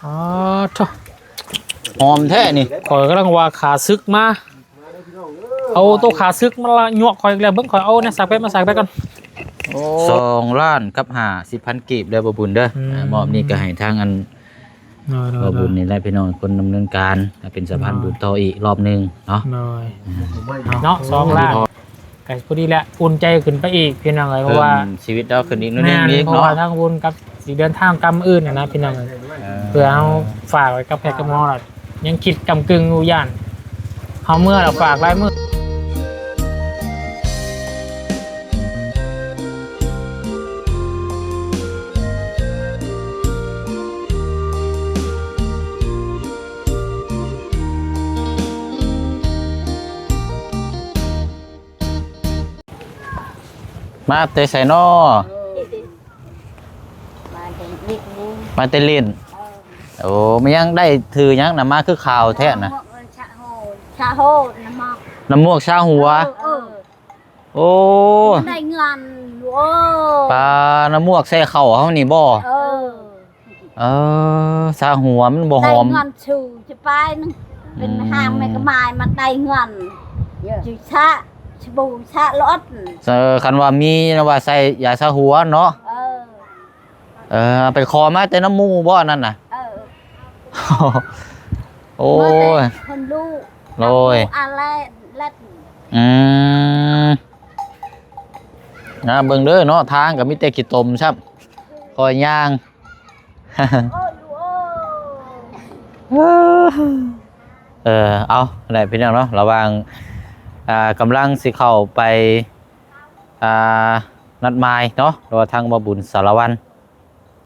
ອໍ ໂທ້ ຫອມແທ້ນີ້. ຂ້ອຍກຳລັງວ່າຂ້າສຶກມາ ເອົາໂຕຂ້າສຶກມາລະຍົວະຂ້ອຍອີກແລ້ວ. ເບິ່ງ ຂ້ອຍເອົາແນວສາກແປດມາສາກແປດກ່ອນ. ໂອ້ ສອງລ້ານກັບຫ້າສິບພັນກີບເດີ ບໍ່ບຸນເດີ. ອືມ ອ່າ ມອບນີ້ກໍໃຫ້ທາງອັນ ໂດຍ ໂດຍ ບໍ່ບຸນນີ້ແຫຼະພີ່ນ້ອງ ຄົນດຳເນີນການ ເປັນສະພານ ໂດຍ ບຸນຕໍ່ອີກລອບໜຶ່ງເນາະ. ໂດຍ ອ່າ ເນາະ ສອງລ້ານ ກໍພໍດີແຫຼະ ອຸ່ນໃຈຂຶ້ນໄປອີກພີ່ນ້ອງເອີຍ. ເພາະວ່າ ເພີ່ມຊີວິດລາວຂຶ້ນອີກໜ້ອຍໜຶ່ງ ແມ່ນ ອີກ ເພາະວ່າ ເນາະ ທາງບຸນກັບຊິເດີນທາງກັບມື້ອື່ນນະ ພີ່ນ້ອງເອີຍ. ເອີ ເພື່ອເຮົາຝາກໄວ້ກັບແຂກກັບໝໍລະ ຍັງຄິດກຳກຶ່ງຢູ່ ຢ້ານເຮົາເມືອລະຝາກຫຼາຍມື້. ມາແຕ່ໃສນໍ? ມາແຕ່ລິ້ນ ມາແຕ່ລິ້ນ. ເອີ ໂອ້ ແມ່ນຫຍັງ ໄດ້ຖືຫຍັງນະ ມາຄືຂາວແທ້ນະ? ຊະໂຮ ຊະໂຮ ນ້ຳໝວກ ນ້ຳໝວກຊາຫົວ. ເອີ ເອີ ໂອ້ ໄດ້ເງິນ ໂອ້ ປາ ນ້ຳໝວກໃສ່ເຂົ້າເຮົານີ້ບໍ່? ເອີ ເອີ ຊາຫົວມັນບໍ່ຫອມ ໄດ້ເງິນຊື້ຈະໄປນະ ເປັນ ອືມ ຫ້າງແມ່ກະໝາຍມາໄດ້ເງິນ ຈະຊະ ສະບູຊະລົດ. ເອີ ຄັນວ່າມີນະວ່າໃສ່ຢາຊາຫົວເນາະ. ເອີ ເອີ ໄປຂໍມາແຕ່ນຳໝູ່ບໍ່ອັນນັ້ນນະ? ເອີ ໂອ້ຍ ເພິ່ນຮູ້ ໂດຍ ອາແລະ ອືມ ນະ ເບິ່ງເດີເນາະ ທາງກໍມີແຕ່ຂີ້ຕົມຊ້ຳ ຄ່ອຍຍ່າງ. ເອີ ເອົາແຫຼະພີ່ນ້ອງເນາະ ລະຫວ່າງ ອ່າ ກຳລັງຊິເຂົ້າໄປ ອ່າ ນັດໝາຍເນາະ ຫຼືວ່າທາງບໍ່ບຸນສາລະວັນ.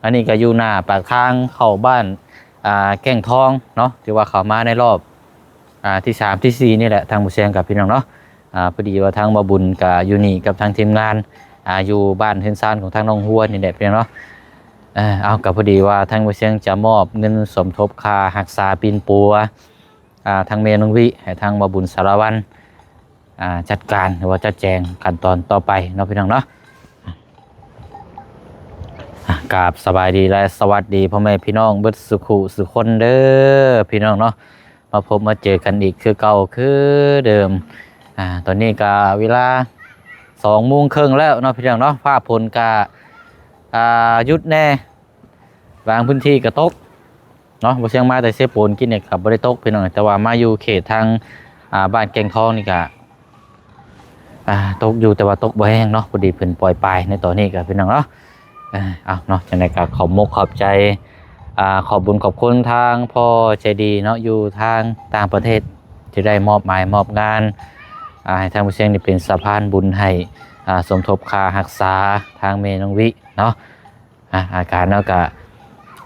ອັນນີ້ກໍຢູ່ໜ້າປາກທາງເຂົ້າບ້ານ ອ່າ ແກ້ງທອງເນາະ ຖືວ່າເຂົ້າມາໃນລອບ ອ່າ ທີສາມ ທີສີ່ນີ້ແຫຼະ ທາງໝູ່ຊຽງກັບພີ່ນ້ອງເນາະ. ອ່າ ພໍດີວ່າທາງບໍ່ບຸນກໍຢູ່ນີ້ກັບທາງທີມງານ ອ່າ ຢູ່ບ້ານເຮືອນຊານຂອງທາງນ້ອງຮົວນີ້ແຫຼະພີ່ນ້ອງເນາະ. ເອີ ເອົາ ກໍພໍດີວ່າທາງໝູ່ຊຽງຈະມອບເງິນສົມທົບຄ່າຮັກສາປິ່ນປົວ ອ່າ ທາງແມ່ນ້ອງວິ ໃຫ້ທາງບໍ່ບຸນສາລະວັນ ອ່າ ຈັດການ ຫຼືວ່າຈັດແຈງຂັ້ນຕອນຕໍ່ໄປເນາະ ພີ່ນ້ອງເນາະ. ອ່າ ກາບສະບາຍດີ ແລະ ສະຫວັດດີພໍ່ແມ່ພີ່ນ້ອງເບິດສຸຂູສຸຄົນເດີ ພີ່ນ້ອງເນາະ. ມາພົບມາເຈີກັນອີກຄືເກົ່າຄືເດີມ. ອ່າ ຕອນນີ້ກະເວລາສອງໂມງເຄິ່ງແລ້ວເນາະ ພີ່ນ້ອງເນາະ. ຟ້າຝົນກະ ອ່າ ຢຸດແດ່ ບາງພື້ນທີ່ກະຕົກເນາະ. ບໍ່ຊຽງມາແຕ່ເຊໂປນ ກິນນີ້ກະບໍ່ໄດ້ຕົກ ພີ່ນ້ອງ, ແຕ່ວ່າມາຢູ່ເຂດທາງ ອ່າ ບ້ານແກ້ງທອງນີ້ກະ ອ່າ ຕົກຢູ່ ແຕ່ວ່າຕົກບໍ່ແຮງເນາະ, ພໍດີເພິ່ນປ່ອຍປາຍໃນຕອນນີ້ກໍ ພີ່ນ້ອງເນາະ. ເອີ ເອົາເນາະ ຈັ່ງໃດກໍຂອບມົກຂອບໃຈ ອ່າ ຂອບບຸນຂອບຄຸນທາງພໍ່ໃຈດີເນາະ ຢູ່ທາງຕ່າງປະເທດ ທີ່ໄດ້ມອບໝາຍມອບງານ ອ່າ ໃຫ້ທາງຜູ້ຊຽງນີ້ເປັນສະພານບຸນໃຫ້ ອ່າ ສົມທົບຄ່າຮັກສາທາງແມ່ນ້ອງວິເນາະ. ອ່າ ອາການເນາະກໍ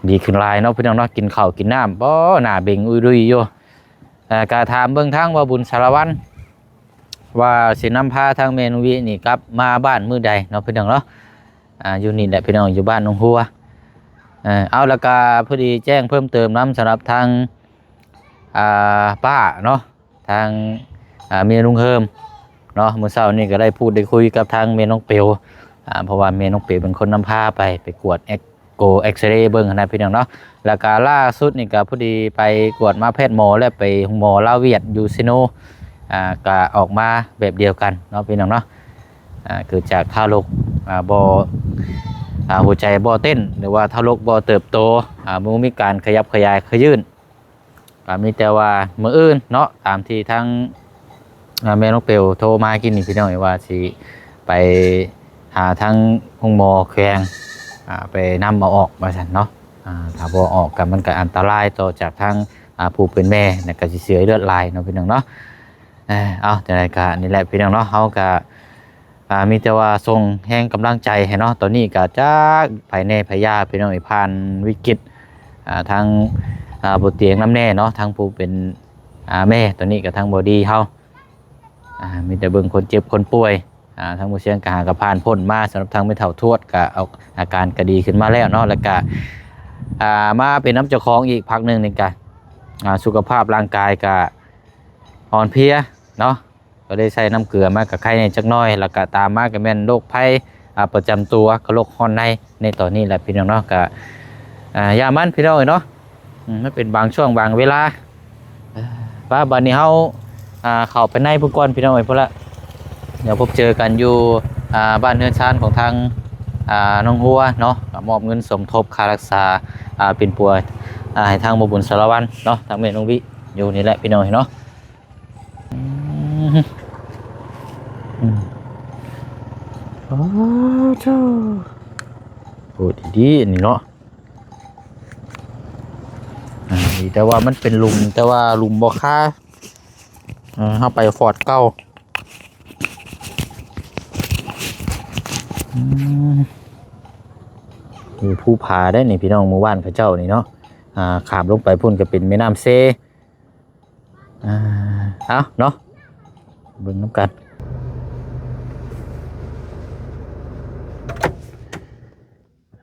ດີຂຶ້ນຫຼາຍເນາະ ພີ່ນ້ອງເນາະ, ກິນເຂົ້າກິນນ້ຳບໍ່ ໜ້າເບັງອຸຍດຸຍຢູ່. ເອີ ກໍຖາມເບິ່ງທາງບ່າວບຸນສາລະວັນ ວ່າຊິນຳພາທາງແມ່ນ້ອງວິນີ້ກັບມາບ້ານມື້ໃດເນາະ ພີ່ນ້ອງເນາະ. ອ່າ ຢູ່ນີ້ແຫຼະ ພີ່ນ້ອງ ຢູ່ບ້ານໜອງຫົວ. ເອີ ເອົາ ແລ້ວກໍພໍດີແຈ້ງເພີ່ມເຕີມນຳ ສຳລັບທາງ ອ່າ ປ້າເນາະ ທາງ ອ່າ ເມຍລຸງເຮີມເນາະ. ມື້ເຊົ້ານີ້ກໍໄດ້ພູດໄດ້ຄຸຍກັບທາງແມ່ນ້ອງເປວ ອ່າ ເພາະວ່າແມ່ນ້ອງເປວເປັນຄົນນຳພາໄປ ໄປກວດເອັກ ໂກເອັກສະເຣເບິ່ງຫັ້ນນະ ພີ່ນ້ອງເນາະ. ແລ້ວກະລ່າສຸດນີ້ກະພໍດີໄປກວດມາແພດໝໍ ແລະ ໄປໂຮງໝໍລາວຫວຽດຢູ່ເຊໂນ ອ່າ ກະອອກມາແບບດຽວກັນເນາະ ພີ່ນ້ອງເນາະ. ອ່າ ເກີດຈາກທາລົກ ອ່າ ບໍ່ ອ່າ ຫົວໃຈບໍ່ເຕັ້ນ ຫຼືວ່າທາລົກບໍ່ເຕີບໂຕ ອ່າ ບໍ່ມີການຂະຫຍັບຂະຫຍາຍຂະຍື່ນ. ກໍມີແຕ່ວ່າມື້ອື່ນເນາະ ຕາມທີ່ທາງ ອ່າ ແມ່ນ້ອງເປວໂທມາກິນນີ້ ພີ່ນ້ອງເອີຍ ວ່າຊິໄປຫາທາງໂຮງໝໍແຂວງ ອ່າ ໄປນຳເອົາອອກວ່າຊັ້ນເນາະ. ອ່າ ຖ້າບໍ່ອອກກໍມັນກໍອັນຕະລາຍຕໍ່ຈາກທາງ ອ່າ ຜູ້ເປັນແມ່ ແລ້ວກໍຊິເສຍເລືອດຫຼາຍເນາະ ພີ່ນ້ອງເນາະ. ເອີ ເອົາ ຈັ່ງໃດກໍນີ້ແຫຼະ ພີ່ນ້ອງເນາະ ເຮົາກໍ ອ່າ ມີແຕ່ວ່າສົ່ງແຮງກຳລັງໃຈໃຫ້ເນາະ. ຕອນນີ້ກໍຈັກໃຜແດ່ໃຜຢ່າ ພີ່ນ້ອງເອີຍ ຜ່ານວິກິດ ອ່າ ທາງ ອ່າ ບໍ່ຕຽງນຳແດ່ເນາະ ທາງຜູ້ເປັນ ອ່າ ແມ່ ຕອນນີ້ກໍທາງບໍ່ດີເຮົາ ອ່າ ມີແຕ່ເບິ່ງຄົນເຈັບຄົນປ່ວຍ. ອ່າ ທາງໝູ່ຊຽງກໍຫາກໍຜ່ານພົ້ນມາ ສຳລັບທາງແມ່ເຖົ້າທວດກໍອາການກໍດີຂຶ້ນມາແລ້ວເນາະ. ແລ້ວກໍ ອ່າ ມາເປັນນຳເຈົ້າຂອງອີກພັກໜຶ່ງນີ້ກໍ ອ່າ ສຸຂະພາບຮ່າງກາຍກໍອ່ອນເພຍເນາະ. ກໍໄດ້ໃສ່ນ້ຳເກືອມາກໍໄຄແດ່ຈັກໜ້ອຍ ແລ້ວກໍຕາມມາກໍແມ່ນໂລກໄພ ອ່າ ປະຈຳຕົວ ກໍໂລກຮ້ອນໃນ ໃນຕອນນີ້ແຫຼະ ພີ່ນ້ອງເນາະ. ກໍ ອ່າ ຢ່າມັນ ພີ່ນ້ອງເອີຍເນາະ. ອືມ ມັນເປັນບາງຊ່ວງບາງເວລາ. ເອີ ໄປ ບາດນີ້ເຮົາ ອ່າ ເຂົ້າໄປໃນພຸ້ນກ່ອນພີ່ນ້ອງເອີຍ ພຸ້ນລະ. ດຽວພົບເຈີກັນຢູ່ ອ່າ ບ້ານເຮືອນຊານຂອງທາງ ອ່າ ນ້ອງຫົວເນາະ ກໍມອບເງິນສົມທົບຄ່າຮັກສາ ອ່າ ປິ່ນປົວ ອ່າ ໃຫ້ທາງບໍ່ບຸນສາລະວັນເນາະ ທາງແມ່ນ້ອງວິ ຢູ່ນີ້ແຫຼະພີ່ນ້ອງເນາະ. ອືມ ອືມ ໂອ້ ເຈົ້າ ໂອ້ ດີໆ ອັນນີ້ເນາະ. ອ່າ ດີແຕ່ວ່າມັນເປັນຫຼຸມ ແຕ່ວ່າຫຼຸມບໍ່ຄາ ເອີ ເຮົາໄປຟອດເກົ່າ. ອືມ ຢູ່ພູຜາໄດ໋ນີ້ພີ່ນ້ອງ ໝູ່ບ້ານເຂົາເຈົ້ານີ້ເນາະ. ອ່າ ຂ້າມລົງໄປພຸ້ນກໍເປັນແມ່ນ້ຳເຊ. ອ່າ ເອົາເນາະ ເບິ່ງນຳກັນ.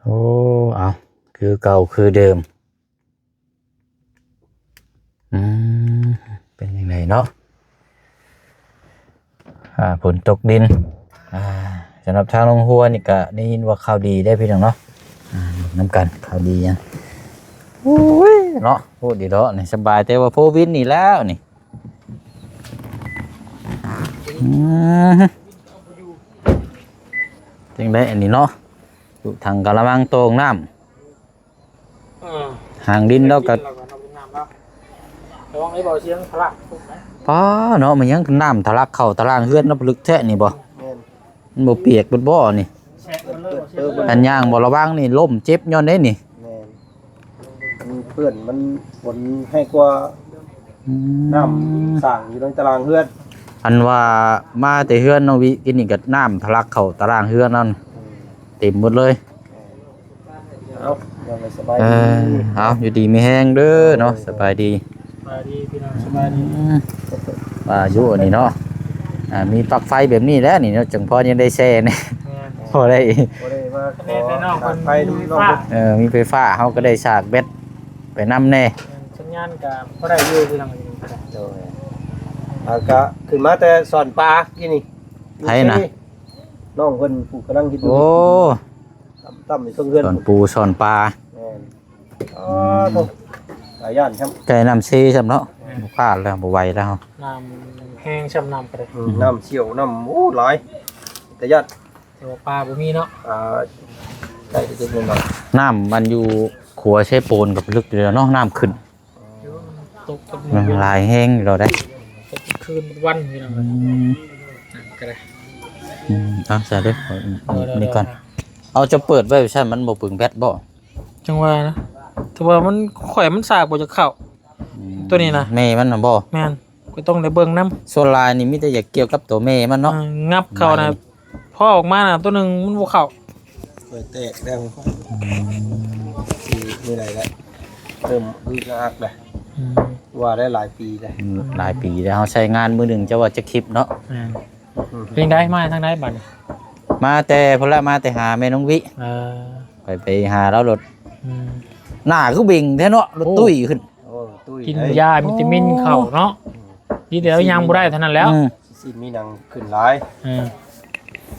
ໂອ້ ເອົາ ຄືເກົ່າຄືເດີມ. ອືມ ເປັນຈັ່ງໃດເນາະ? ອ່າ ຝົນຕົກດິນ. ອ່າ ສຳລັບທາງໂຮງຄົວນີ້ກະໄດ້ຍິນວ່າຂ່າວດີເດ້ພີ່ນ້ອງເນາະ. ອ່າ ນຳກັນ ຂ່າວດີຫຍັງ? ໂອ້ຍເນາະ ໂອ້ ດີເນາະ ນີ້ສະບາຍ ແຕ່ວ່າໂຄວິດນີ້ແລ້ວນີ້. ອືມ ຈັ່ງໃດອັນນີ້ເນາະ? ຢູ່ຖັງກະລະມັງໂຕ່ງນ້ຳ. ເອີ ຫາງດິນລາວກໍ ລະວັງໄດ້ບໍ່ ສຽງພະລັກ. ປ້າເນາະ ມັນຍັງນ້ຳທະລັກເຂົ້າຕາລ່າງເຮືອນເນາະ ເລິກແທ້ນີ້ບໍ່? ແມ່ນ ມັນບໍ່ປຽກເບິດບໍ່ນີ້? ແຊະເບິດເລີຍ ອັນຍ່າງບໍ່ລະວັງນີ້ລົ້ມເຈັບຍ້ອນໃດນີ້. ແມ່ນ ມັນເປື້ອນ ມັນຝົນແຮງກວ່າ ອືມ ນ້ຳສ້າງຢູ່ໃນຕາລ່າງເຮືອນ. ອັນວ່າມາແຕ່ເຮືອນນ້ອງວິກິນນີ້ກໍນ້ຳທະລັກເຂົ້າຕາລ່າງເຮືອນນັ້ນ ອືມ ເຕັມໝົດເລີຍ. ເອົາ ເອົາ ຢູ່ດີມີແຮງເດີເນາະ. ສະບາຍດີ ສະບາຍດີພີ່ນ້ອງ ສະບາຍດີ. ອືມ ວ່າຢູ່ອັນນີ້ເນາະ ອ່າ ມີປລັກໄຟແບບນີ້ແຫຼະນີ້ເນາະ ຈັ່ງພໍຍັງໄດ້ແຊ່ແດ່. ແມ່ນ ພໍໄດ້ ພໍໄດ້ມາຂໍ ແມ່ນແນ່ນອນ ໄຟນຳເນາະ. ເອີ ມີໄຟຟ້າ ເຮົາກໍໄດ້ສາກແບັດໄປນຳແດ່. ແມ່ນ ສັນຍານກໍພໍໄດ້ຢູ່ພີ່ນ້ອງ. ໂດຍ ອ່າ ກໍຂຶ້ນມາແຕ່ສອນປາກີ້ນີ້. ໃຜນະ? ນ້ອງເພິ່ນຜູ້ກຳລັງເຮັດຢູ່. ໂອ້ ຕ່ຳໆ ຢູ່ເທິງເຮືອນ ສອນປູສອນປາ. ແມ່ນ ອໍ ໂທ້ ຕາຢ້ານຊ້ຳ ໃກ້ນ້ຳເຊຊ້ຳເນາະ. ແມ່ນ ບໍ່ພາດແລ້ວ ບໍ່ໄຫວແລ້ວ ນ້ຳແຮງຊ້ຳ ນ້ຳກໍໄດ້. ອືມ ນ້ຳສ່ຽວ ນ້ຳ ໂອ້ ຫຼາຍ ຕາຢ້ານ ແຕ່ວ່າປາບໍ່ມີເນາະ. ອ່າ ໃກ້ເລັກໆ ນ້ອຍໆ ນ້ຳມັນຢູ່ຂົວເຊໂປນກໍເລິກຢູ່ແລ້ວເນາະ ນ້ຳຂຶ້ນ. ຕົກກັບ ອືມ ຫຼາຍແຮງຢູ່ແລ້ວເດ້ ຕົກຄືນວັນຢູ່ນຳ. ອືມ ກໍໄດ້. ອືມ ເອົາ ໃສ່ເດີ ນີ້ກ່ອນ. ເອົາ ຈະເປີດໄວ້ຊັ້ນ ມັນບໍ່ປຶງແບັດບໍ່? ຈັ່ງວ່ານະ ແຕ່ວ່າມັນ ຂ້ອຍມັນສາກບໍ່ຈາກເຂົ້າ. ອືມ ຕົວນີ້ນະ ແມ່ມັນນະບໍ່? ແມ່ນ ກໍຕ້ອງໄດ້ເບິ່ງນຳ. ສ່ວນຫຼາຍນີ້ມີແຕ່ຢາກກ່ຽວກັບຕົວແມ່ມັນເນາະ. ອືມ ຫຍັບເຂົ້ານະ ພໍອອກມານະ ຕົວໜຶ່ງມັນບໍ່ເຂົ້າ. ຂ້ອຍແຕກແລ້ວ. ອືມ ຊິມື້ໃດລະ ເລີ່ມອຶກອະອັກແລ້ວ. ອືມ ວ່າໄດ້ຫຼາຍປີແລ້ວ. ອືມ ຫຼາຍປີແລ້ວ ເຮົາໃຊ້ງານມື້ໜຶ່ງຈັກວ່າຈັກຄລິບເນາະ. ແມ່ນ ອືມ ເປັນໃດ ມາທາງໃດບັດນີ້? ມາແຕ່ພຸ້ນລະ ມາແຕ່ຫາແມ່ນ້ອງວິ. ເອີ ຂ້ອຍໄປຫາລາວໂລດ. ອືມ ໜ້າຄືເບັງແທ້ເນາະ ໂອ້ ໂລດຕຸ້ຍຂຶ້ນ. ໂອ້ ຕຸ້ຍ ກິນ ເອີ ຢາວິຕາມິນເຂົ້າເນາະ. ອືມ ດີແລ້ວ ຍ່າງບໍ່ໄດ້ເທົ່ານັ້ນແລ້ວ. ອືມ ຊິມີໜັງຂຶ້ນຫຼາຍ. ເອີ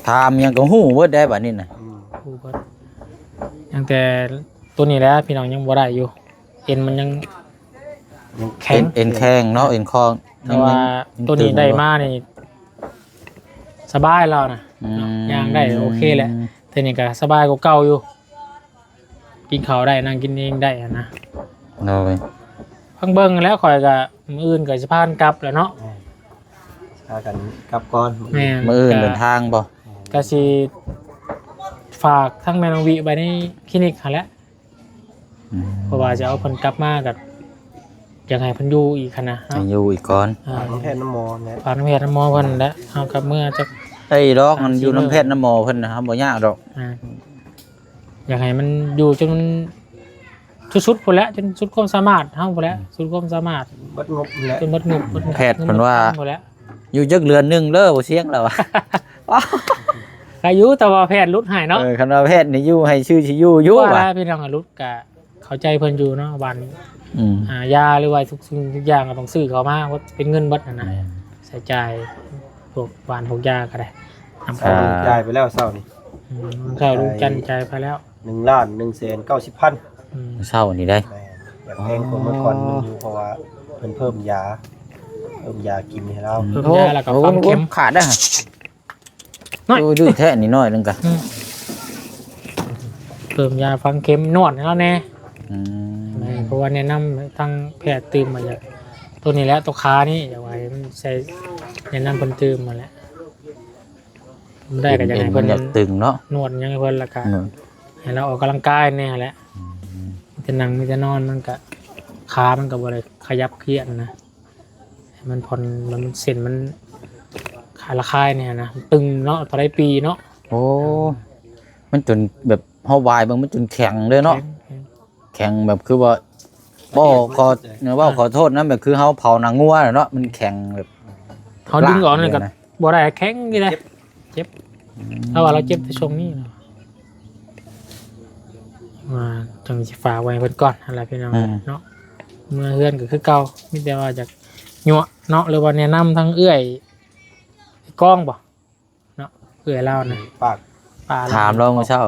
ຖາມຫຍັງກໍຮູ້ເບິດໄດ໋ບັດນີ້ນະ. ອືມ ຮູ້ເບິດ ຍັງແຕ່ຕົວນີ້ແຫຼະພີ່ນ້ອງ ຍັງບໍ່ໄດ້ຢູ່ ເອັນມັນຍັງ ຍັງແຂງ ເອັນ ເອັນແຂງເນາະ ເອັນຄອງ. ແຕ່ວ່າ ຍັງ ຍັງ ຕົວນີ້ໄດ້ມານີ້ສະບາຍແລ້ວນະ. ອືມ ເນາະ ຍ່າງໄດ້ໂອເຄແຫຼະ. ແຕ່ນີ້ກໍສະບາຍກວ່າເກົ່າຢູ່ ກິນເຂົ້າໄດ້ ນັ່ງກິນເອງໄດ້ຫັ້ນນະ. ໂດຍ ຟັງເບິ່ງແລ້ວ ຂ້ອຍກໍມື້ອື່ນກໍຊິພາກັນກັບແລ້ວເນາະ. ອ່າ ພາກັນກັບກ່ອນ. ແມ່ນ ມື້ອື່ນເດີນທາງບໍ່? ກໍຊິຝາກທັງແມ່ນ້ອງວິໄວ້ໃນຄລີນິກຫັ້ນແຫຼະ. ອືມ ເພາະວ່າຈະເອົາເພິ່ນກັບມາກໍຢາກໃຫ້ເພິ່ນຢູ່ອີກຫັ້ນນະ. ໃຫ້ຢູ່ອີກກ່ອນ. ອ່າ ຝາກນຳແພດນຳໝໍແຫຼະ ຝາກນຳແພດນຳໝໍເພິ່ນແຫຼະ. ເຮົາກັບເມືອຈັກ ໄດ້ດອກ ມັນຢູ່ນຳແພດນຳໝໍເພິ່ນນະ ບໍ່ຍາກດອກ. ອ່າ ຢາກໃຫ້ມັນຢູ່ຈົນມັນສຸດໆພຸ້ນແຫຼະ ຈົນສຸດຄວາມສາມາດເຮົາພຸ້ນແຫຼະ. ອືມ ສຸດຄວາມສາມາດ ເບິດງົບພຸ້ນແຫຼະ ຈົນເບິດງົບ ເບິດ ແພດເພິ່ນວ່າ ເບິດເງິນເດືອນພຸ້ນແຫຼະ. ຢູ່ຈັກເດືອນໜຶ່ງເດີ ບໍ່ສຽງແລ້ວ. ໄປຢູ່ ແຕ່ວ່າແພດຫຼຸດໃຫ້ເນາະ. ເອີ ຄັນວ່າແພດນີ້ຢູ່ໃຫ້ຊື່ຊິຢູ່ຢູ່ວ່າ. ວ່າແລ້ວ ພີ່ນ້ອງ ຫຼຸດກະເຂົ້າໃຈເພິ່ນຢູ່ເນາະ ວ່າ ອືມ ອ່າ ຢາ ຫຼືວ່າທຸກສິ່ງທຸກຢ່າງກໍຕ້ອງຊື້ເຂົ້າມາ ເປັນເງິນເບິດຫັ້ນນະ. ແມ່ນ ໃຊ້ຈ່າຍ ພວກຫວານພວກຢາກໍໄດ້ນຳ ເອີ ຈ່າຍໄປແລ້ວເຊົ້ານີ້. ອືມ ເຊົ້າ ລຸງຈັນຈ່າຍໄປແລ້ວ ໜຶ່ງລ້ານໜຶ່ງແສນເກົ້າສິບພັນ. ອືມ ເຊົ້ານີ້ໄດ໋. ແມ່ນ ຢາກແພງກວ່າເມື່ອກ່ອນຢູ່ ເພາະວ່າເພິ່ນເພີ່ມຢາ ເພີ່ມຢາກິນໃຫ້ລາວ ເພີ່ມຢາ ແລ້ວກໍຝັງເຂັມ ໂອ້ ຂາດໄດ້ ນ້ອຍ ໂອ້ ດື້ແທ້ນີ້ ນ້ອຍໜຶ່ງກະ ອືມ ເພີ່ມຢາຝັງເຂັມ ນວດໃຫ້ລາວແດ່ ອືມ ແມ່ນ ເພາະວ່າແນະນຳທາງແພດຕື່ມມາ ຢາກ ໂຕນີ້ແຫຼະ ໂຕຂານີ້ ຢາກໃຫ້ມັນໃສ່ ແນະນຳເພິ່ນຕື່ມມາແຫຼະ ໄດ້ກໍຢາກໃຫ້ເພິ່ນ ເປັນ ເປັນ ຢາກຕຶງເນາະ ນວດຫຍັງໃຫ້ເພິ່ນ ແລ້ວກໍ ອືມ ໃຫ້ລາວອອກກຳລັງກາຍແດ່ຫັ້ນແຫຼະ ອືມ ມີແຕ່ນັ່ງມີແຕ່ນອນ ມັນກໍ ຂາມັນກໍບໍ່ໄດ້ຂະຫຍັບເຄື່ອນນະ ໃຫ້ມັນຜ່ອນ ມັນ ເສັ້ນມັນຄາຍ ລະຄາຍແດ່ຫັ້ນນະ ມັນຕຶງເນາະ ເທົ່າໃດປີເນາະ ໂອ້ ມັນຈົນແບບ ເຮົາວາຍເບິ່ງ ມັນຈົນແຂງເລີຍເນາະ ແຂງ ແຂງ ແຂງແບບຄືວ່າ ບໍ່ ຂໍ ເວົ້າ ເອີ ຂໍໂທດນຳ ແບບຄືເຮົາເຜົາໜັງງົວແຫຼະເນາະ ມັນແຂງແບບ ເຮົາດຶງອອກນີ້ກໍ ລາກເລີຍນະ ບໍ່ໄດ້ ແຂງຢູ່ເດ້ ເຈັບ ເຈັບ ອືມ ເພາະວ່າລາວເຈັບແຕ່ຊ່ວງນີ້ເນາະ ອ່າ ຈັ່ງຊິຝາກໄວ້ໃຫ້ເພິ່ນກ່ອນຫັ້ນແຫຼະພີ່ນ້ອງ ອືມ ເນາະ ເມືອເຮືອນກໍຄືເກົ່າ ມີແຕ່ວ່າຢາກຍົວະເນາະ ຫຼືວ່າແນະນຳທາງເອື້ອຍ ໄອ້ກ້ອງບໍ່ ເນາະ ເອື້ອຍລາວນະ ປາກ ປາກ ຖາມລາວມື້ເຊົ້າ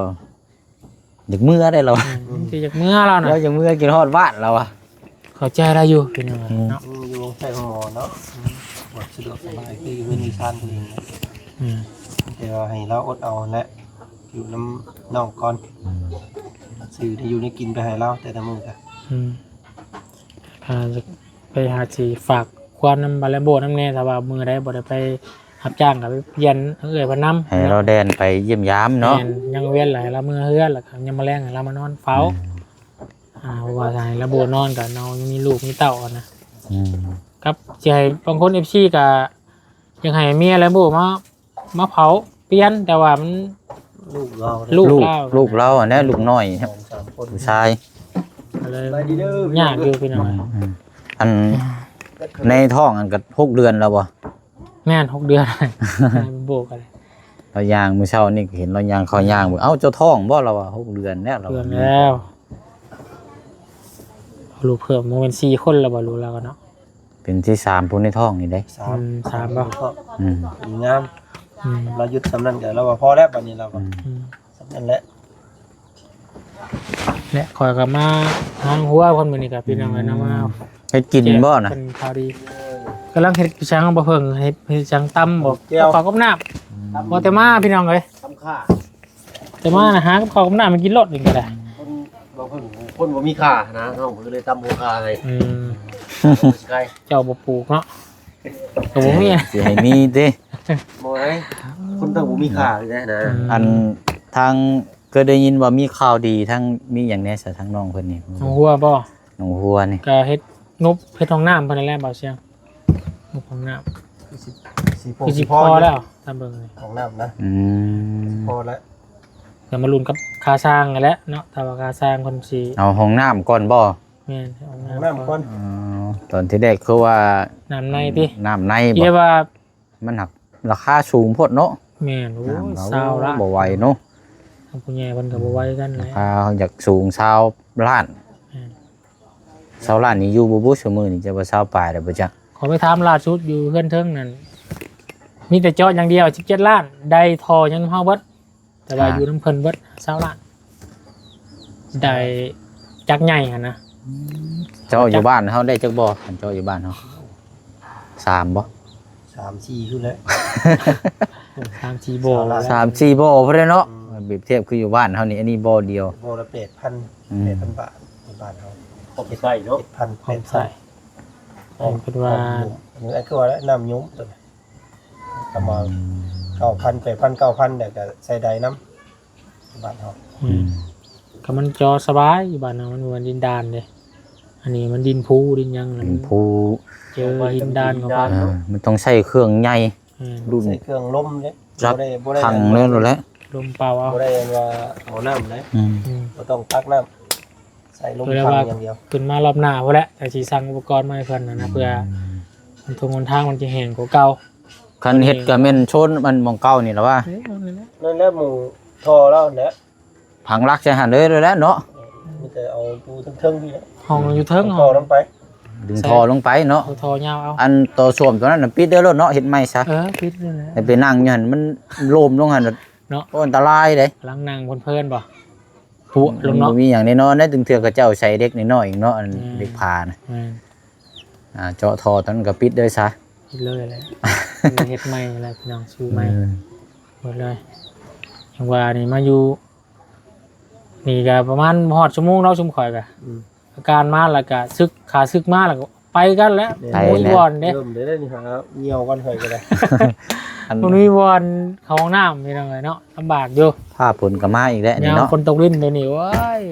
ຢາກເມືອໄດ໋ລາວ ອືມ ຄືຢາກເມືອລາວນະ ລາວຢາກເມືອ ຄິດຮອດບ້ານລາວອະ ເຂົ້າໃຈລາວຢູ່ພີ່ນ້ອງ ອືມ ເນາະ ອືມ ຢູ່ໃກ້ໂຮງໝໍເນາະ ອືມ ປວດສະດວກສະບາຍ ຄືຢູ່ເຮືອນຢູ່ຊານຕົວເອງນະ ອືມ ແຕ່ວ່າໃຫ້ລາວອົດເອົາຫັ້ນແຫຼະ ຢູ່ນຳນ້ອງກ່ອນ ອືມ ຊື້ໄດ້ຢູ່ໄດ້ກິນໄປໃຫ້ລາວແຕ່ລະມື້ກະ ອືມ ອ່າ ໄປຫາຊິຝາກຄວາມນຳບາແລມໂບນຳແດ່ ຖ້າວ່າມື້ໃດບໍ່ໄດ້ໄປຮັບຈ້າງກໍໄປປ່ຽນເອື້ອຍເພິ່ນນຳ ໃຫ້ລາວແລ່ນໄປຢ້ຽມຢາມເນາະ ແມ່ນ ຍັງເວັນຫຼາຍລາວເມືອເຮືອນ ແລ້ວກໍຍາມມະແລງໃຫ້ລາວມານອນເຝົ້າ ອືມ ອ່າ ເພາະວ່າຖ້າໃຫ້ລາວບໍ່ນອນກໍເຮົາຍັງມີລູກມີເຕົ້າຫັ້ນນະ ອືມ ກັບຊິໃຫ້ບາງຄົນ ເອັຟຊີ ກໍຢາກໃຫ້ເມຍແລມໂບມາ ມາເຜົາປ່ຽນ ແຕ່ວ່າມັນ ລູກລາວ ລູກລາວ ລູກລາວຫັ້ນແຫຼະ ລູກນ້ອຍ ສອງສາມຄົນ ຜູ້ຊາຍ ກໍເລີຍ ສະບາຍດີເດີ ຍາກຢູ່ພີ່ນ້ອງ ອືມ ອັນ ໃນທ້ອງຫັ້ນກໍຫົກເດືອນແລ້ວບໍ່? ແມ່ນ ຫົກເດືອນ ໂບກກັນ ລາວຍ່າງ ມື້ເຊົ້ານີ້ເຫັນລາວຍ່າງເຂົ້າຍ່າງເບິ່ງ ເອົ້າ ເຈົ້າທ້ອງບໍ່? ລາວວ່າ ຫົກເດືອນແລ້ວ ລາວວ່າ ເດືອນແລ້ວ ລູກເພີ່ມ ບໍ່ແມ່ນສີ່ຄົນແລ້ວບໍ່ ລູກລາວກໍເນາະ? ເປັນທີສາມຜູ້ໃນທ້ອງນີ້ເດ້ ສາມ ອືມ ສາມບໍ່? ອືມ ດີງາມ ອືມ ລາວຢຸດສ່ຳນັ້ນກໍລາວວ່າພໍແລ້ວ ບັດນີ້ລາວກໍ ອືມ ສ່ຳນັ້ນແຫຼະ ແລະ ຂ້ອຍກໍມາຫາຫົວເພິ່ນມື້ນີ້ກໍ ພີ່ນ້ອງເອີຍເນາະ ອືມ ມາເຮັດກິນບໍ່ນະ? ເພິ່ນຂ່າວດີ ກຳລັງເຮັດອີຫຍັງບໍ່ເພິ່ງ ເຮັດ ເຮັດຫຍັງ ຕຳບໍ່? ແຈ່ວ ເຂົ້າກັບນ້ຳ ອືມ ບໍ່ແຕ່ມາພີ່ນ້ອງເອີຍ ຕຳຂ່າ ແຕ່ມານະ ຫາກັບເຂົ້າກັບນ້ຳມາກິນໂລດນີ້ກໍໄດ້ ຄົນບໍ່ເພິ່ງ ຄົນບໍ່ມີຂ່ານະ ເຮົາກໍເລີຍຕຳຫົວຂ່າໃຫ້ ອືມ ເຈົ້າບໍ່ປູກເນາະ ກໍບໍ່ມີ ຊິໃຫ້ມີຕິ ບໍ່ໄດ້ ຄົນຕ້ອງບໍ່ມີຂ່າຢູ່ແລ້ວນະ ອືມ ອັນທາງ ເຄີຍໄດ້ຍິນວ່າມີຂ່າວດີ ທາງ ມີຫຍັງແດ່ຊະ ທາງນ້ອງເພິ່ນນີ້ ໜອງຫົວບໍ່? ໜອງຫົວນີ້ ກໍເຮັດ ງົບເຮັດຫ້ອງນ້ຳເພິ່ນນັ້ນແຫຼະ ບ່າວຊຽງ ງົບຫ້ອງນ້ຳ ຄືຊິ ຊິພໍ ຄືຊິພໍ ພໍແລ້ວ ຕາມເບິ່ງນີ້ ຫ້ອງນ້ຳນະ ອືມ ພໍແລ້ວ ກໍມາລຸ້ນກັບຄ່າຊ່າງຫັ້ນແຫຼະເນາະ ຖ້າວ່າຄ່າຊ່າງເພິ່ນຊິ ເອົາຫ້ອງນ້ຳກ່ອນບໍ່? ແມ່ນ ຫ້ອງນ້ຳ ຫ້ອງນ້ຳກ່ອນ ອໍ ຕອນທີແລກຄືວ່າ ນ້ຳໃນຕິ ນ້ຳໃນບໍ່ ເອີຍວ່າ ມັນຫາກລາຄາສູງໂພດເນາະ ແມ່ນ ໂອ້ຍ ຊາວລ້ານ ບໍ່ໄຫວເນາະ ທາງຜູ້ໃຫຍ່ເພິ່ນກໍບໍ່ໄຫວຄືກັນແຫຼະ ລາຄາຢາກສູງຊາວລ້ານ ແມ່ນ ຊາວລ້ານນີ້ຢູ່ບໍ່ບຸ ຊຸມື້ນີ້ ຈະວ່າຊາວປາຍແລ້ວບໍ່ຈັກ ຂໍໄປຖາມລ່າສຸດຢູ່ເຮືອນເທິງນັ້ນ ມີແຕ່ເຈາະຢ່າງດຽວ ສິບເຈັດລ້ານ ໄດ້ທໍ່ຍັງນຳເຮົາເບິດ ແຕ່ວ່າຢູ່ນຳເພິ່ນເບິດ ຊາວລ້ານ ໄດ້ຈັກໃຫຍ່ຫັ້ນນະ ເຈາະຢູ່ບ້ານເຮົາໄດ້ຈັກບໍ່? ຄັນເຈາະຢູ່ບ້ານເຮົາ ສາມບໍ່? ສາມສີ່ພຸ້ນແຫຼະ ສາມສີ່ບໍ່ ສາມສີ່ບໍ່ພຸ້ນແຫຼະເນາະ ອືມ ປຽບທຽບຄືຢູ່ບ້ານເຮົານີ້ ອັນນີ້ບໍ່ດຽວ ບໍ່ລະແປດພັນ ອືມ ແປດພັນບາດ ຢູ່ບ້ານເຮົາ ພໍໄດ້ໃຊ້ເນາະ ເຈັດພັນ ພໍໄດ້ໃຊ້ ແປດພັນ ເພິ່ນວ່າ ອັນນີ້ຄືວ່ານ້ຳຍົມຕົວນີ້ ປະມານ ອືມ ເກົ້າພັນ ແປດພັນ ເກົ້າພັນ ແລ້ວກໍໃສ່ໄດນຳ ບ້ານເຮົາ ອືມ ອືມ ກໍມັນເຈາະສະບາຍ ຢູ່ບ້ານເຮົາມັນບໍ່ແມ່ນດິນດານເດ້ ອັນນີ້ມັນດິນພູດິນຫຍັງ ດິນພູ ເຈີຫີນດານເຂົ້າໄປ ເອີ ມັນຕ້ອງໃຊ້ເຄື່ອງໃຫຍ່ ອືມ ລຸ້ນ ໃຊ້ເຄື່ອງລົມເດ້ ຈັກ ບໍ່ໄດ້ ບໍ່ໄດ້ ຂັງແລ້ວແຫຼະ ລົມເປົ່າເອົາ ບໍ່ໄດ້ວ່າເອົານ້ຳເດ້ ອືມ ອືມ ບໍ່ຕ້ອງຕັກນ້ຳ ໃຊ້ລົມ ຄືວ່າ ຂັງຢ່າງດຽວ ຂຶ້ນມາລອບໜ້າພຸ້ນແຫຼະ ຈັ່ງຊິສັ່ງອຸປະກອນມາໃຫ້ເພິ່ນຫັ້ນນະ ອືມ ເພື່ອ ຫົນທົງຫົນທາງມັນຈະແຫ້ງກວ່າເກົ່າ ຄັນເຮັດກໍແມ່ນໂຊນມັນໝ່ອງເກົ່ານີ້ລະວ່າ ເອີ ນັ້ນແຫຼະ ໝ່ອງທໍ່ລາວຫັ້ນແຫຼະ ຝັງຫຼັກໃສ່ຫັ້ນເລີຍແຫຼະເນາະ ມີແຕ່ເອົາຢູ່ເທິງໆນີ້ແຫຼະ ຫ້ອງຢູ່ເທິງ ຕໍ່ລົງໄປ ດຶງທໍ່ລົງໄປເນາະ ເອົາທໍ່ຍາວເອົາ ອັນຕໍ່ສ້ວມຕົວນັ້ນນະ ປິດເດີໂລດເນາະ ເຮັດໃໝ່ຊະ ເອີ ປິດເລີຍແຫຼະ ໃຫ້ໄປນັ່ງຢູ່ຫັ້ນ ມັນລົ້ມລົງຫັ້ນ ເນາະ ໂອ້ ອັນຕະລາຍເດ້ ກຳລັງນັ່ງເພີນໆບໍ່? ຜຸລົງເນາະ ມັນບໍ່ມີຫຍັງແນ່ນອນເດ້. ບາງເທື່ອເຂົາເຈົ້າໃສ່ເຫຼັກນ້ອຍໆອີກເນາະ ອັນ ແມ່ນ ເຫຼັກຝານະ ແມ່ນ ອ່າ ເຈາະທໍ່ຕົວນັ້ນກໍປິດເລີຍຊະ ປິດເລີຍແຫຼະ ເລີຍເຮັດໃໝ່ແຫຼະ ພີ່ນ້ອງ ຊື້ໃໝ່ ເອີ ໝົດເລີຍ. ຈັ່ງວ່ານີ້ມາຢູ່ນີ້ກໍປະມານຮອດຊົ່ວໂມງເນາະ ຊຸມຂ້ອຍກໍ ອືມ ອາການມາແລ້ວກໍສຶກ ຂ້າສຶກມາແລ້ວກໍໄປກັນແລ້ວ ໄປແລ້ວ ບໍ່ມີບ່ອນເດ້ ເລີ່ມໄດ້ນີ້ຫາຍ່ຽວກ່ອນຂ້ອຍກໍໄດ້ ອັນ ບໍ່ມີບ່ອນເຂົ້າຫ້ອງນ້ຳ ພີ່ນ້ອງເອີຍເນາະ ລຳບາກຢູ່. ຟ້າຝົນກໍມາອີກແລ້ວນີ້ເນາະ ຍາມຝົນຕົກລິນແບບນີ້ ໂອ້ຍ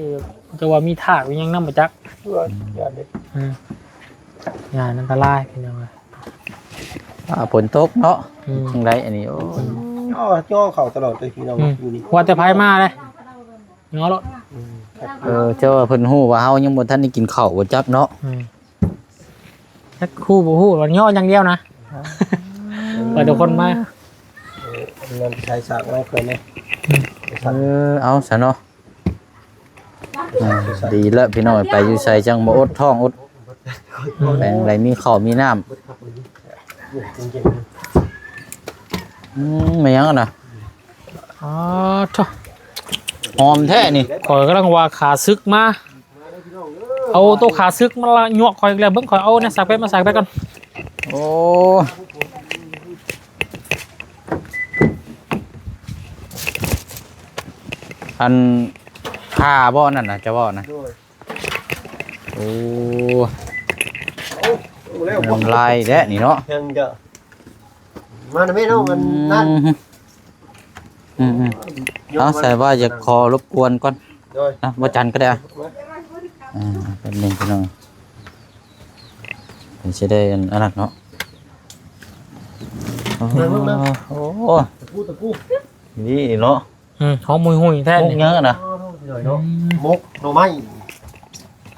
ຄືວ່າມີທາດມີຫຍັງນຳບໍ່ຈັກ ອືມ ຢ້ານເດ້ ອືມ ຢ້ານອັນຕະລາຍ ພີ່ນ້ອງເອີຍ. ອ່າ ຝົນຕົກເນາະ ອືມ ຈັ່ງໃດອັນນີ້ ໂອ້ຍ ຍໍ ຍໍເຂົ້າຕະຫຼອດເລີຍພີ່ນ້ອງ ອືມ ຢູ່ນີ້ ວ່າແຕ່ໃຜມາເດ້ ຍໍໂລດ ອືມ ເອີ ເຈົ້າວ່າເພິ່ນຮູ້ວ່າເຮົາຍັງບໍ່ທັນໄດ້ກິນເຂົ້າບໍ່ຈັກເນາະ ອືມ ຈັກຮູ້ບໍ່ຮູ້ວ່າຍໍຢ່າງດຽວນະ ເອີ ວ່າແຕ່ຄົນມາ ເອີ ເງິນໃຊ້ສາກມາເພິ່ນເດ້ ອືມ ເອີ ເອົາຊະເນາະ. ອ່າ ດີແລ້ວພີ່ນ້ອງ ໄປຢູ່ໃສຈັ່ງບໍ່ອົດທ້ອງອົດ ອືມ ແປງໄດ້ມີເຂົ້າມີນ້ຳ ອືມ ແມ່ນຫຍັງຫັ້ນນະ ອໍ ໂທ້ ຫອມແທ້ນີ້ ຂ້ອຍກຳລັງວ່າຂ້າສຶກມາ ເອົາໂຕຂ້າສຶກມາລະຍົວະຂ້ອຍອີກແລ້ວ ເບິ່ງຂ້ອຍເອົາແນວສາກແບດມາສາກແບດກ່ອນ ໂອ້ ອັນຂ້າບໍ່ນັ້ນນະ ຈະເວົ້ານະ ໂດຍ ໂອ້ ໂອ້ ແລ້ວ ນ້ຳລາຍແທ້ນີ້ເນາະ ຍັງຈະ ມານຳແມ່ນ້ອງ ອັນນັ້ນ ອືມ ອືມໆ ເອົາ ໃສ່ວ່າຢາກຂໍລົບກວນກ່ອນ ໂດຍ ນະ ບໍ່ຈັນກໍໄດ້ ມາ ອ່າ ແປັບໜຶ່ງພີ່ນ້ອງ ເພິ່ນຊິໄດ້ອັນ ອັນນັ້ນເນາະ ໂອ້ ໂອ້ ຕະປູ ຕະປູ ນີ້ເນາະ ອືມ ຫອມຫຸຍໆແທ້ ໝົກຫຍັງນະ ອືມ ໝົກໜໍ່ໄມ້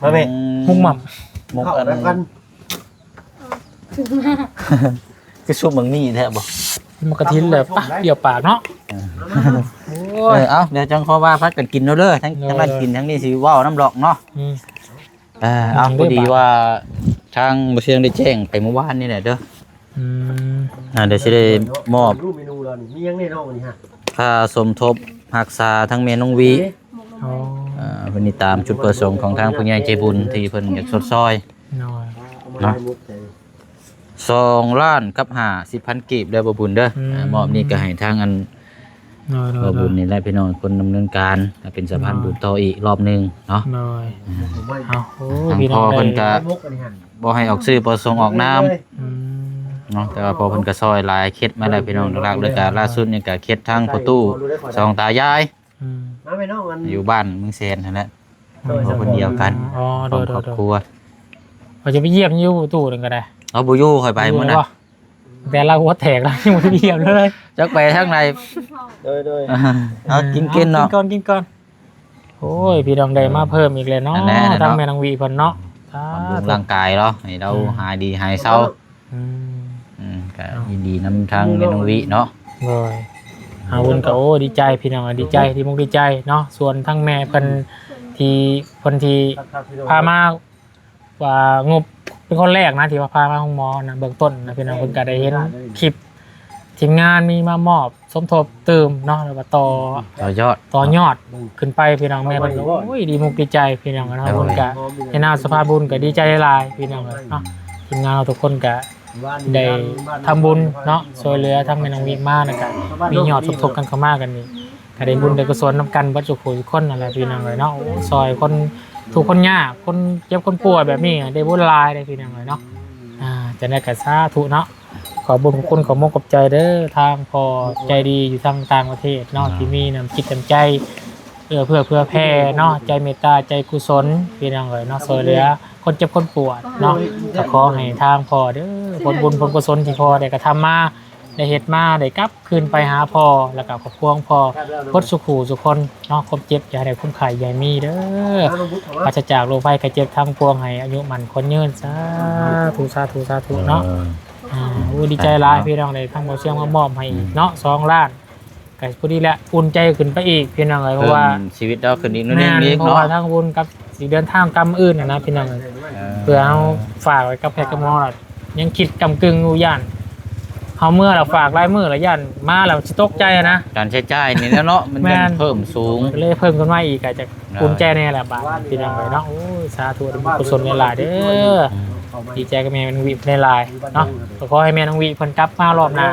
ມາແມ່ ອືມ ໝົກໝ່ຳ ໝົກອັນ ຄືຊຸບໝາກມີ້ແທ້ບໍ່ ໝາກກະທິນແຫຼະ ປະ ປ່ຽວປາກເນາະ ເອີ ໂອ້ຍ ເອີ ເອົາ ດຽວຈັ່ງຄ່ອຍວ່າກັນກິນເນາະເດີ ທັງ ໂດຍ ທາງນັ້ນກິນ ທາງນີ້ຊິເວົ້ານຳດອກເນາະ ອືມ ເອີ ເອົາ ອືມ ພໍດີວ່າທາງບໍ່ຊຽງໄດ້ແຈ້ງໄປມື້ວານນີ້ແຫຼະເດີ ອືມ ອ່າ ດຽວຊິໄດ້ມອບ ເມນູລະນີ້ ມີຫຍັງແນ່ເນາະມື້ນີ້ຮະ ຄ່າສົມທົບຮັກສາທັງແມ່ນ້ອງວິ ອໍ ອ່າ ເພິ່ນນີ້ຕາມຈຸດປະສົງຂອງທາງຜູ້ໃຫຍ່ໃຈບຸນທີ່ເພິ່ນຢາກຊົດຊ່ອຍ ໂດຍ ເນາະ ສອງລ້ານກັບຫ້າສິບພັນກີບເດີ ບໍ່ບຸນເດີ ອືມ ອ່າ ມອບນີ້ກໍໃຫ້ທາງອັນ ໂດຍໆໆ ບໍ່ບຸນນີ້ແຫຼະພີ່ນ້ອງ ເປັນຄົນດຳເນີນການ ເປັນສະພານບຸນຕໍ່ອີກລອບໜຶ່ງເນາະ ໂດຍ ອ່າ ເອົາ ໂອ້ ທາງພໍ່ເພິ່ນກໍ ບໍ່ໃຫ້ອອກຊື່ ບໍ່ສົ່ງອອກນາມ ອືມ ເນາະ ແຕ່ວ່າພໍ່ເພິ່ນກໍຊ່ອຍຫຼາຍ ເຄັດມາແລ້ວພີ່ນ້ອງ ຫຼັກໆ ແລ້ວກໍລ່າສຸດນີ້ກໍເຄັດທາງພໍ່ຕູ້ສອງຕາຍາຍ ອືມ ມາແມ່ນ້ອງ ອັນ ຢູ່ບ້ານເມືອງແສນຫັ້ນແຫຼະ ໂດຍ ຄົນດຽວກັນ ອໍ ໂດຍໆໆ ຄອບຄົວ ຂ້ອຍຈະໄປຢ້ຽມຢູ່ຕູ້ນັ້ນກໍໄດ້ ເອົາ ບໍ່ຢູ່ ຂ້ອຍໄປມື້ນັ້ນ ແຕ່ລາວຫົວແຕກ ລາວຍັງບໍ່ໄດ້ຢ້ຽມເລີຍ ຈັກໄປທາງໃດ ໂດຍໆ ເອົາ ກິນ ກິນເນາະ ກິນກ່ອນ ກິນກ່ອນ ໂອ້ຍ ພີ່ນ້ອງໄດ້ມາເພີ່ມອີກແລ້ວເນາະ ອັນແລະ ທາງແມ່ນ້ອງວິເພິ່ນເນາະ ບຳລຸງຮ່າງກາຍເນາະ ໃຫ້ລາວ ອືມ ຫາຍດີຫາຍເຊົາ ອືມ ອືມ ກໍ ເອົາ ຍິນດີນຳທາງແມ່ນ້ອງວິເນາະ ໂດຍ ເຮົາເພິ່ນກໍ ໂອ້ ດີໃຈພີ່ນ້ອງ ດີໃຈ ດີມຸກດີໃຈເນາະ ສ່ວນທາງແມ່ເພິ່ນ ອືມ ທີ່ ເພິ່ນທີ່ພາມາ ວ່າງົບເປັນຄົນແລກນະ ທີ່ວ່າພາມາໂຮງໝໍນະ ເບື້ອງຕົ້ນນະ ພີ່ນ້ອງ ເພິ່ນກໍໄດ້ເຫັນຄລິບ ທີມງານມີມາມອບສົມທົບຕື່ມເນາະ ແລ້ວກໍຕໍ່ ຕໍ່ຍອດ ຕໍ່ຍອດຂຶ້ນໄປ ພີ່ນ້ອງ ແມ່ເພິ່ນກໍ ໂອ້ຍ ດີມຸກດີໃຈ ພີ່ນ້ອງເນາະ ໂດຍ ເພິ່ນກໍໃນນາມສະພາບຸນກໍດີໃຈຫຼາຍໆ ພີ່ນ້ອງເນາະ ອືມ ທີມງານເຮົາທຸກຄົນກໍໄດ້ທຳບຸນເນາະ ຊ່ວຍເຫຼືອທາງແມ່ນ້ອງວິມາ ແລ້ວກໍມີຍອດສົມທົບກັນເຂົ້າມາກັນນີ້ ກໍໄດ້ບຸນໄດ້ກຸສົນນຳກັນເບິດສູ່ຜູ້ສູ່ຄົນນັ້ນແຫຼະ ພີ່ນ້ອງເອີຍເນາະ ໂອ້ ຊ່ອຍຄົນທຸກຄົນຍາກ ຄົນເຈັບຄົນປ່ວຍແບບນີ້ ໄດ້ບຸນຫຼາຍເດ້ ພີ່ນ້ອງເອີຍເນາະ ອ່າ ຈັ່ງໃດກໍສາທຸເນາະ ຂອບບຸນຂອບຄຸນ ຂອບມຸກຂອບໃຈເດີ ທາງພໍ່ໃຈດີຢູ່ທາງຕ່າງປະເທດເນາະ ອ່າ ທີ່ມີນ້ຳຈິດນ້ຳໃຈເອື້ອເຟື້ອເຜື່ອແຜ່ເນາະ ໃຈເມດຕາ ໃຈກຸສົນ ພີ່ນ້ອງເອີຍເນາະ ຊ່ວຍເຫຼືອຄົນເຈັບຄົນປວດເນາະ ກໍຂໍໃຫ້ທາງພໍ່ເດີ ຜົນບຸນຜົນກຸສົນທີ່ພໍ່ໄດ້ກະທຳມາ ໄດ້ເຮັດມາ ໄດ້ກັບຄືນໄປຫາພໍ່ ແລ້ວກໍຄອບຄົວຂອງພໍ່ເບິດສູ່ຜູ້ສູ່ຄົນເນາະ ຄວາມເຈັບຢ່າໃຫ້ໄດ້ ຄວາມໄຂ້ຢ່າໃຫ້ມີເດີ ປາສະຈາກໂລກໄພໄຂ້ເຈັບທັງປວງ ໃຫ້ອາຍຸໝັ້ນຂວັນຍືນ ສາທຸ ສາທຸ ສາທຸເນາະ ເອີ ອ່າ ໂອ້ ດີໃຈຫຼາຍ ອ່າ ພີ່ນ້ອງ ໄດ້ທາງບໍ່ຊຽງມາມອບໃຫ້ອີກເນາະ ອືມ ສອງລ້ານ ກໍພໍດີແຫຼະ ອຸ່ນໃຈຂຶ້ນໄປອີກ ພີ່ນ້ອງເອີຍ ເພາະວ່າ ເພີ່ມຊີວິດລາວຂຶ້ນອີກໜ້ອຍໜຶ່ງອີກເນາະ ເພາະວ່າທາງບຸນກັບຊິເດີນທາງກັບມື້ອື່ນນະ ພີ່ນ້ອງເອີຍ ເອີ ເພື່ອເຮົາຝາກໄວ້ກັບແພດກັບໝໍ ຍັງຄິດກຳກຶ່ງຢູ່ ຢ້ານ ເຮົາເມືອແລ້ວຝາກຫຼາຍມື້ແລ້ວ ຢ້ານມາແລ້ວຊິຕົກໃຈນະ ການໃຊ້ຈ່າຍນີ້ແຫຼະເນາະ ມັນ ແມ່ນ ເພີ່ມສູງ ກໍເລີຍເພີ່ມຂຶ້ນມາອີກ ກໍຈະ ເອີ ອຸ່ນໃຈແດ່ແຫຼະບາດນີ້ ພີ່ນ້ອບຸ້ງເອີຍເນາະ. ໂອ້ຍ ສາທຸ ອະນຸໂມກຸສົນຫຼາຍໆເດີ. ອືມ ດີໃຈກັບແມ່ນ້ອງວິເພິ່ນຫຼາຍໆເນາະ ກໍຂໍໃຫ້ແມ່ນ້ອງວິເພິ່ນກັບມາຮອບໜ້າ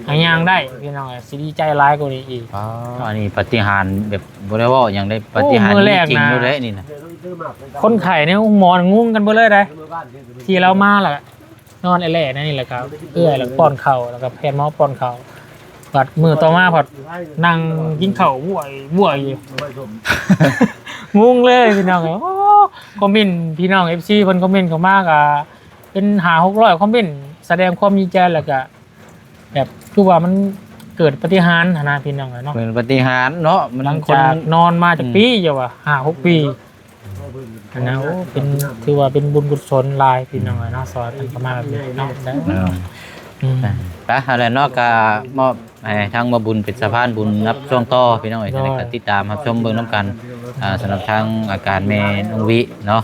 ຫາຍ່າງໄດ້ ພີ່ນ້ອງເອີຍ ຊິດີໃຈຫຼາຍກວ່ານີ້ອີກ. ອໍ ອັນນີ້ປາຕິຫານແບບບໍ່ໄດ້ເວົ້າຫຍັງເດ້ ປາຕິຫານ ໂອ້ ມື້ແລກ ມີຈິງ ນະ ຢູ່ເດ້ນີ້ນະ. ຄົນໄຂ້ໃນໂຮງໝໍງຸ່ງກັນເບິດເລີຍເດ້ ທີ່ລາວມາລະ ນອນແອແຫຼະແນວນີ້ ແລ້ວກໍເອື້ອຍ ແລ້ວກໍປ້ອນເຂົ້າ ແລ້ວກໍແພດໝໍປ້ອນເຂົ້າ. ບັດມື້ຕໍ່ມາພັດນັ່ງກິນເຂົ້າບວຍໆຢູ່ ງຸ່ງເລີຍພີ່ນ້ອງເອີຍ. ໂອ້ ຄອມເມັນພີ່ນ້ອງເອັຟຊີເພິ່ນຄອມເມັນເຂົ້າມາກໍເປັນຫ້າຫົກຮ້ອຍຄອມເມັນ ສະແດງຄວາມດີໃຈ ແລ້ວກໍແບບຄືວ່າມັນເກີດປາຕິຫານຫັ້ນນະ ພີ່ນ້ອງເອີຍເນາະ. ເປັນປາຕິຫານເນາະ ມັນ ຫຼັງຈາກ ຄົນ ນອນມາຈັກ ອືມ ປີ ຢ່າວ່າຫ້າຫົກປີ ອັນນັ້ນ ໂອ້ ເປັນ ຖືວ່າເປັນບຸນກຸສົນຫຼາຍ ພີ່ນ້ອງເອີຍເນາະ ສອນກັນເຂົ້າມາແບບນີ້ເນາະ. ເອີ ອືມ ໄປ ເອົາແຫຼະເນາະ ກະມອບໃຫ້ທາງໝໍບຸນເປັນສະພານບຸນນຳຊ່ວງຕໍ່ ພີ່ນ້ອງເອີຍ. ໂດຍ ຈັ່ງໃດກໍຕິດຕາມຮັບຊົມເບິ່ງນຳກັນ ອ່າ ສຳລັບທາງອາການແມ່ນ້ອງວິເນາະ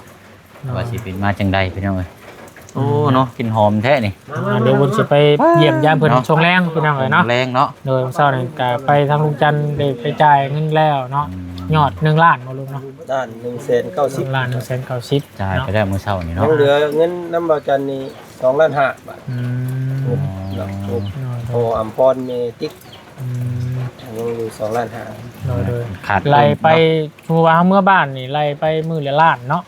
ໂດຍ ວ່າຊິເປັນມາຈັ່ງໃດ ພີ່ນ້ອງເອີຍ. ໂອ້ ອືມ ເນາະ ກິ່ນຫອມແທ້ນີ້. ອ່າ ດຽວບຸນຊິໄປຢ້ຽມຢາມເພິ່ນ ເນາະ ຊ່ວງແລງ ພີ່ນ້ອງເອີຍເນາະ. ຊ່ວງແລງເນາະ ໂດຍ ມື້ເຊົ້ານີ້ກໍໄປທາງລຸງຈັນ ໄດ້ໄປຈ່າຍເງິນແລ້ວເນາະ. ອືມ ຍອດໜຶ່ງລ້ານບໍ່ລຸງເນາະ? ລ້ານໜຶ່ງແສນເກົ້າສິບ ລ້ານໜຶ່ງແສນເກົ້າສິບ ຈ່າຍໄປແລ້ວ ເນາະ ມື້ເຊົ້ານີ້ເນາະ. ຍັງເຫຼືອເງິນນຳບ່າວຈັນນີ້ສອງລ້ານຫ້າບາດ. ອືມ ໂດຍ ໂດຍ ພໍ່ອຳພອນແມ່ຕິກ ອືມ ຍັງຢູ່ສອງລ້ານຫ້າ. ໂດຍ ໂດຍ ຂາດ ໄລ່ໄປ ເນາະ ສົມມຸດວ່າເຮົາເມືອບ້ານນີ້ ໄລ່ໄປມື້ລະລ້ານເນາະ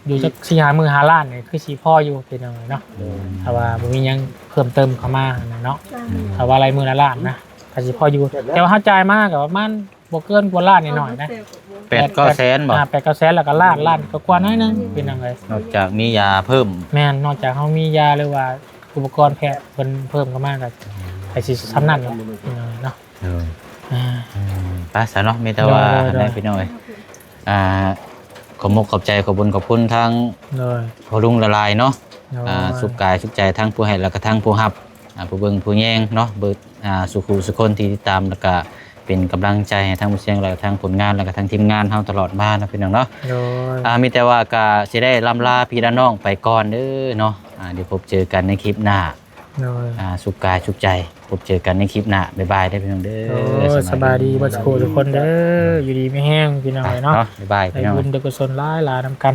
ຢູ່ຈັກສີ່ຫ້າມື້ ຫ້າລ້ານນີ້ຄືຊິພໍຢູ່ ພີ່ນ້ອງເອີຍເນາະ. ອືມ ຖ້າວ່າບໍ່ມີຫຍັງເພີ່ມເຕີມເຂົ້າມາຫັ້ນນະເນາະ. ອືມ ຖ້າວ່າໄລ່ມື້ລະລ້ານນະ ກໍຊິພໍຢູ່ ແຕ່ວ່າເຮົາຈ່າຍມາກໍປະມານບໍ່ເກີນກວ່າລ້ານໜ້ອຍໆນະ. ແປດເກົ້າແສນບໍ່? ອ່າ ແປດເກົ້າແສນ ແລ້ວກໍລ້ານ ລ້ານກວ່າໆໜ້ອຍໜຶ່ງ ພີ່ນ້ອງເອີຍ. ນອກຈາກມີຢາເພີ່ມ ແມ່ນ ນອກຈາກເຮົາມີຢາ ຫຼືວ່າອຸປະກອນແພດເພິ່ນເພີ່ມເຂົ້າມາ ກໍໃຫ້ຊິສ່ຳນັ້ນແຫຼະ ພີ່ນ້ອງເອີຍເນາະ. ເອີ ອ່າ ອືມ ໄປຊະເນາະ ມີແຕ່ວ່າ ໂດຍ ໂດຍ ນັ້ນແຫຼະ ພີ່ນ້ອງເອີຍ. ອ່າ ຂອບມຸກຂອບໃຈ ຂອບບຸນຂອບຄຸນທາງ ໂດຍ ພໍ່ລຸງຫຼາຍໆເນາະ. ໂດຍ ອ່າ ສຸກກາຍສຸກໃຈທັງຜູ້ໃຫ້ ແລ້ວກໍທັງຜູ້ຮັບ ອ່າ ຜູ້ເບິ່ງຜູ້ແຍງເນາະ ເບິດ ອ່າ ສູ່ຄູ່ສູ່ຄົນທີ່ຕິດຕາມ ແລ້ວກໍເປັນກຳລັງໃຈໃຫ້ທັງບໍ່ສຽງ ແລ້ວກໍທັງຜົນງານ ແລ້ວກໍທັງທີມງານເຮົາຕະຫຼອດມາເນາະ ພີ່ນ້ອງເນາະ. ໂດຍ ອ່າ ມີແຕ່ວ່າກໍຊິໄດ້ລ່ຳລາພີ່ລານ້ອງໄປກ່ອນເດີເນາະ. ອ່າ ດຽວພົບເຈີກັນໃນຄລິບໜ້າ. ໂດຍ ອ່າ ສຸກກາຍສຸກໃຈ ພົບເຈີກັນໃນຄລິບໜ້າ. ບາຍບາຍເດີພີ່ນ້ອງເດີ. ໂດຍ ສະບາຍດີ ສະບາຍດີເບິດສູ່ຄູ່ທຸກຄົນເດີ. ອ່າ ຢູ່ດີມີແຮງພີ່ນ້ອງເອີຍເນາະ. ບາຍບາຍ ໄດ້ບຸນໄດ້ກຸສົນຫຼາຍໆນຳກັນ.